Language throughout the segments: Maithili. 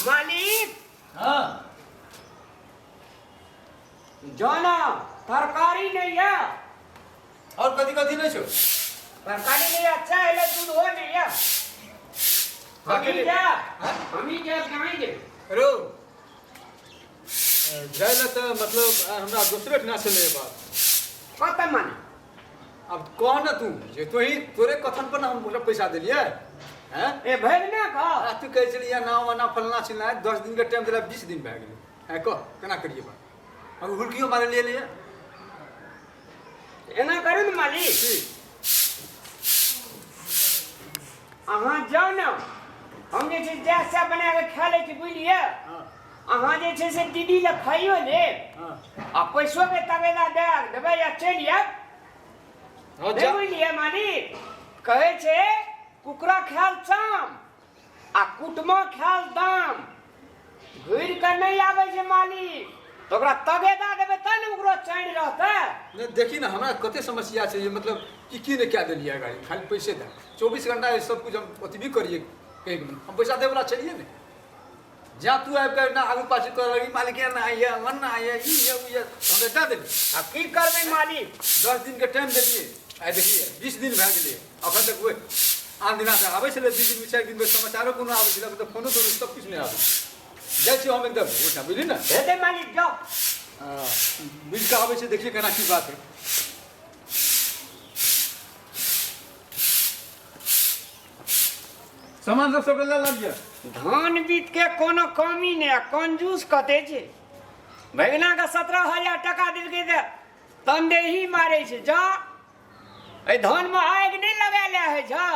मालिक। हाँ। जाना तरकारी नहीं है। और कथी कथी नहीं छो? तरकारी नहीं है, अच्छा है ले दूध हो नहीं है। हम ही जा, हम ही जा कहाँ जे। रो जाय लए तऽ मतलब हमरा दोसरे ठिना छलै बात। कत माने? अब कह न तू जे तोही तोरे कथन पर ना हम ओकरा पैसा देलियै हैं। ए भैग ना कह। आ तू कहै छलियै नाव ना फलना चिलना, 10 दिन के टाइम देला 20 दिन भए गेलै। हैं कह केना करियै बात? हम हुलकियो मारे लिए लिए। एना करू ने मालिक। की? अहाँ जाउ ने, हम जे छै जै सएह बना कऽ खा लै छी बुझलियै। हाँ। अहाँ जे छै से दीदी लए खाइयो लेब हाँ। आ पैसो के तगेदा दए देबै आ चलि आयब। हाँ, नहि जा। बुझलियै मालिक, कहै छै कुकरा खायल चाम आ कुटमा खायल दाम। घुरि कऽ नहि आबै छै मालिक, तऽ ओकरा तगेदा देबै तब ने ओकरो चैन रहतै। नहि देखी ने हमरा कते समस्या छै, ये मतलब की की नहि कए देलियै गाड़ी, खाली पैसे दए 24 घंटा सब कुछ हम अथी भी करियै कहि हम पैसा देवला छलियै ने। जा तू आबि कऽ ना आगू पाछू करऽ लगी मालिक एना आइए ओना आइए ई ये उ ये, हम तऽ दए देलियै। आ की करबै मालिक? 10 दिन के टाइम देलियै, आइ देखियै 20 दिन भए गेलै अखन तक ओहि आन दिना तऽ आबै छलै 20 दिन 4 दिन समाचारो कोनो आबै छलै, तऽ फोनो तोनो सब किछु नहि आबै। जाइ छियै हम एकदम ओहिठाम बुझली ने। हेतै मालिक जाउ। हँ, बुझि कऽ आबै छै, देखियै केना की बात है। सामान सब सबटा लऽ लागिए। धान बीत के कोनो कमी नहि आ कंजूस कते छै। भगना के 17,000 टका देलकै तऽ तनदेही मारै छै। जा एहि धानमे आगि नहि लगायल होइ छौ,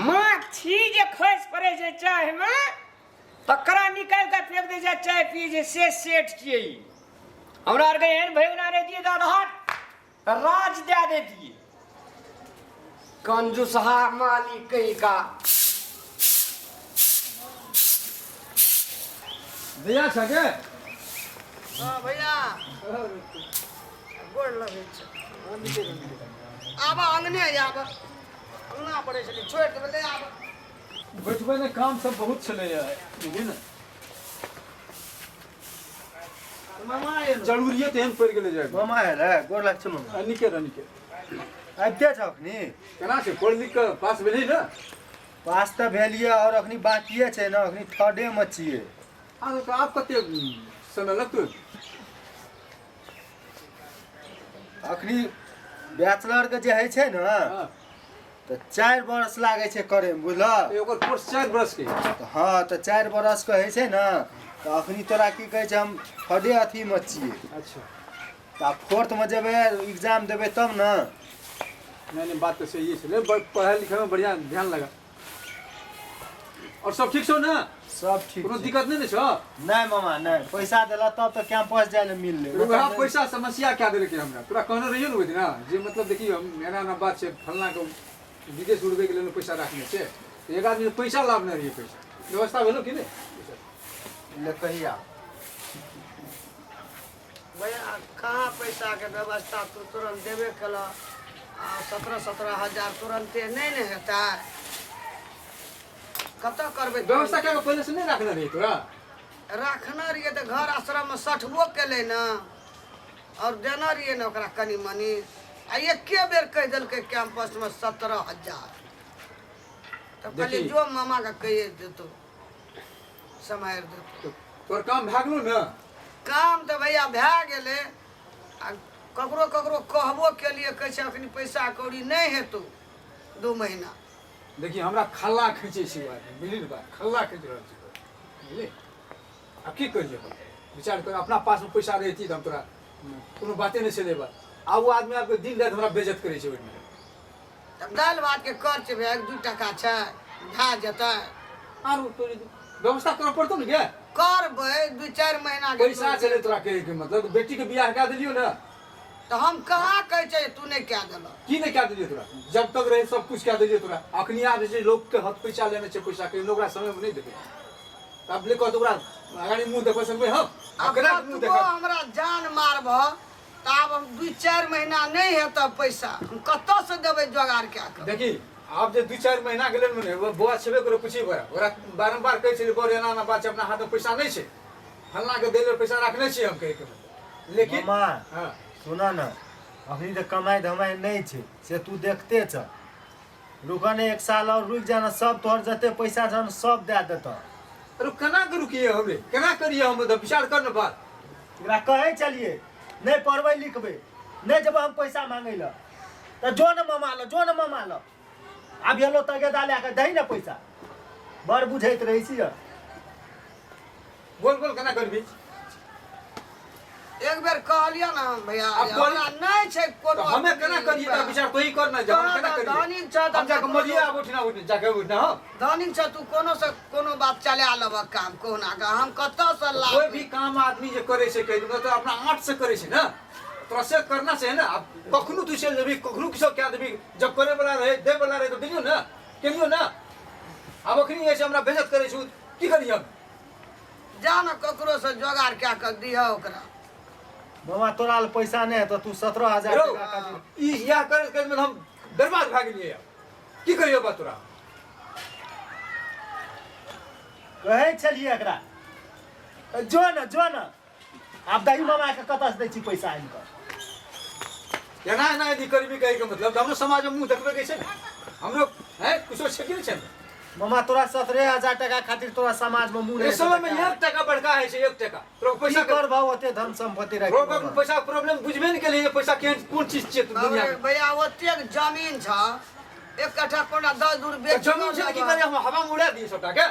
माछी जे खसि पड़ै छै चाहमे तकरा निकालि कऽ फेंक दै छै, चाय पियै छै से सेठ छियै ई। हमरा आरके एहन भगना रहितियै तऽ आधा राज दए दैतियै। कंजूसहा मालिक कहीं का। भैया छके? हाँ भैया गोर लगै छै। आब अंगने आब, अंगना पड़ै छलै छोड़ि देबै ले आब। बैठबै ने, काम सब बहुत छलैया बुझली ने। मामा आयल। जरूरिये तेहन पड़ि गेलै जाय। मामा आयल है, गोर लाग छै मामा। निके रह निके। आबिते छ अखनी? केना छै पढ़ि लिख कऽ पास भेलही ने? पास तऽ भेलियै और अखनी बाकिए छै ने, अखनी थर्डे मे छियै। आब तऽ आब कते समय लगतौ? अखनी बैचलर के जे होइ छै ने हाँ। तऽ 4 बरस लागै छै करैमे, बुझलह? ए, ओकर कोर्स 4 बरस के। हँ तऽ 4 बरस के होइ छै ने, तऽ अखनी तोरा की कहै छै हम थर्डे अथीमे छियै। अच्छा। तऽ आब फोर्थमे जेबै एग्जाम देबै तब ने। नहि नहि बात तऽ सही छलै, पढ़ाइ लिखाइमे बढ़िआँ ध्यान लगा। और सब ठीक छौ ने? सब ठीक कोनो छै। दिक्कत नहि ने छौ? नहि मामा नहि, पैसा देला तब तऽ कैंपस जाय लए मिललै। वएह पैसा समस्या कए देलकै हमरा। तोरा कहने रहियौ ने ओहि दिना जे मतलब देखी हम एना एना बात छै, फलना के विदेश उड़बैके लेल पैसा राखने छै, एक आदमी पैसा लाभने रहियै, पैसा व्यवस्था भेलो कि नहि? ले कहिया भैया कहाँ पैसाके व्यवस्था तू तुरन्त देबे केलह आ 17-17 हजार तुरन्ते नहि ने हेतै, कतऽ करबै व्यवस्था? कए कऽ पहिले से नहि राखने रही तोरा? राखने रहियै तऽ घर आश्रममे सठबो केलै ने आओर देने रहियै ने ओकरा कनि मनि, आ एके बेर कहि देलकै कैंपसमे 17,000। तब कहलियै जो मामाके कहिए देतौ सम्हारि देतौ। तोहर काम भए गेलौ ने? काम तऽ भैया भए गेलै, आ ककरो ककरो कहबो केलियै, कहै छै अखनी पैसा कौड़ी नहि हेतौ 2 महीना। देखिए हमरा खल्ला खींचै छै ओ आदमी, बुझली ने बात, खल्ला खींच रहल छै, बुझली? आब की करियै हम? विचार कर, अपना पासमे पैसा रहिती तऽ हम तोरा कोनो बाते नहि छलै बात। आब ओ आदमी आबि कऽ दिन राति हमरा बेइज्जत करै छै ओहिमे। तब दालि भातके खर्च भए 2 टका छै भए जेतै। आरो तोरी व्यवस्था करऽ पड़तौ ने गे? करबै 2-4 महीना के पैसा छलै तोरा कहैके मतलब, बेटीके बियाह कए देलियौ ने। तऽ हम कहाँ कहै छै तू नहि कए देलह? की नहि कए देलियौ तोरा? जब तक रहे सब कुछ कए देलियौ तोरा। अखनी आब जे छै लोकके हक पैसा लेने छै, पैसा के ओकरा समयमे नहि देबै तब ले कहत ओकरा अगाड़ी मुँह देखबै सकबै हम? आब केना मुँह कतबो देखब? हमरा जान मारबह तऽ आब हम 2-4 महीना नहि हेतऽ पैसा, हम कतऽसँ देबै जोगाड़ कए कऽ? देखी आब जे 2-4 महीना गेलै ने, ओ बौआ छेबे करै, पूछी बड़ा ओकरा बारम्बार कहै छलियै, बड़ एना एना बात छै, अपना हाथमे पैसा नहि छै, फल्लाँके दै लेल पैसा रखने छियै हम, कहैके मतलब। लेकिन मामा हँ सुनऽ ने, अखनी तऽ कमाइ धमाइ नहि छै से तू देखते छ। रुकऽ ने, 1 साल और रुकि जा ने, सब तोहर जते पैसा छौ ने सब दए देतऽ। अरे केना के रुकिए हमरे, केना करिए हम, तऽ विचार कर ने बात। एकरा कहै छलियै नहि पढ़बै लिखबै, नहि जेबै हम पैसा मांगै लए, तऽ जो ने मामा लग, जो ने मामा लग। आब एलो तगेदा लए कऽ दही ने पैसा, बड़ बुझैत रहै छी। बोल बोल, केना करबी? एक बेर कहलियै ने हम भैया, आब हमरा नहि छै कोनो। तऽ हमे केना करिए? तऽ विचार तोही कर ने, जब हम केना करिए? धनिक छ तऽ हम जाके मरिए आब उठना उठना जाके उठना हम। धनिक छ तू, कोनो से कोनो बात चला लेबऽ काम कहुना कऽ, हम कतऽसँ कोई लाब? भी काम आदमी जे करे छै, कहि तऽ अपना आँट से करे छै ने, तोरा से करना छै ने। आब कखनो तू चलि जेबही, कखनो किछो कए देबही, जब करे वाला रहे, दै वाला रहे तऽ देलियौ ने, केलियौ ने। आब अखनी जे छै हमरा बेइज्जत करै छै, की करी हम? जा ने, ककरो से जोगाड़ कए कऽ दिहऽ ओकरा। मामा, तोरा लग पैसा नहि हेतौ, तू 17,000 रौ, टका खातिर ई इएह करैत करैत हम बर्बाद भए गेलियै। आब की करियौ बात तोरा? कहै छलियै एकरा, जो ने जो ने। आब दही मामा के कतऽ से दै छी पैसा आनि कऽ? एना एना यदि करबी, कहैके मतलब तऽ हमरो समाजमे मुँह देखबै के छै ने, हमरो है कुछो छै कि नहि छै? मामा, तोरा 17,000 टका खातिर तोरा समाज में मुँह एहि नहि समयमे 1 टका बड़का होइ छै, 1 टका तोरा की पैसा कर भाव ओते धन संपत्ति राखि तोरा पैसा प्रॉब्लम बुझबे नहि केलियै जे पैसा केहन कोन चीज छियै तू दुनिया बाबरे, भैया, ओतेक जमीन छ, 1 कट्ठा कोना 10 दूर मे बेच जमीन छै तऽ की करियै हम? हवामे उड़ा दियै सबटा के?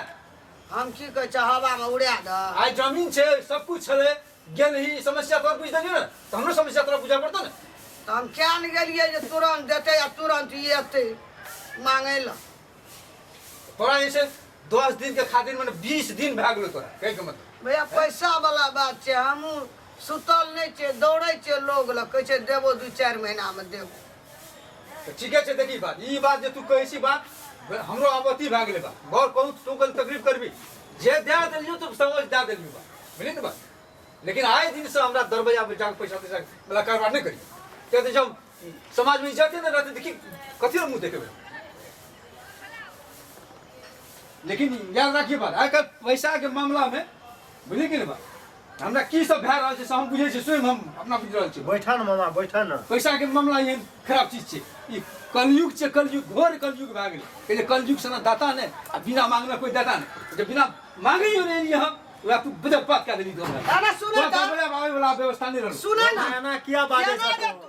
हम की कहै छ, हवामे उड़ा दऽ। आइ जमीन छै, सब कुछ छलै, गेल ही समस्या तोरा बुझि देलियौ ने, तऽ हमरो समस्या तोरा बुझा पड़तौ ने। तऽ हम किया ने गेलियै जे तुरन्त देतै आ तुरन्त ई एतै मांगै लए। तोरा जे छै 10 दिन के खातिर मने 20 दिन भए गेलो तोरा, कहैके मतलब। भैया, पैसा वाला बात छै, हमहूँ सुतल नहि छियै, दौड़ै छियै लोग लग, कहै छै देबो, 2-4 महीनामे देबो। तऽ ठीके छै। देखी बात, ई बात जे तू कहै छी बात हमरो आब अथी भए गेलै बात। बड़ कहूँ तू कनि तकलीफ करबी जे दए देलियौ तऽ समझ दए देलियौ बात, बुझली ने बात। लेकिन आइ दिनसँ हमरा दरवाजा पर जाके पैसा तैसा वाला कारोबार नहि करियौ, किया तऽ जब समाजमे इज्जते नहि रहतै तऽ की कथी लए मुँह देखेबै? लेकिन याद राखिए बात, आइ काल्हि पैसाके मामलामे, बुझली कि नहि बात, हमरा की सब भए रहल छै से हम बुझै छियै स्वयं, हम अपना बुझि रहल छी। बैठऽ ने मामा, बैठऽ ने। पैसाके मामला एहन खराब चीज छै, ई कलयुग छै, कलयुग, घोर कलयुग भए गेलै। कहै छै कलयुग सना दाता नहि आ बिना मांगले कोई दाता नहि, जे बिना मांगैयो नहि एलियै हम, वएह तू बदल बात कए देली तू हमरा। अरे सुनऽ तोरा तऽ दरवाजा आबै वला व्यवस्था नहि रहल। सुनऽ ने। एना किया बाजै केना छह जे तू?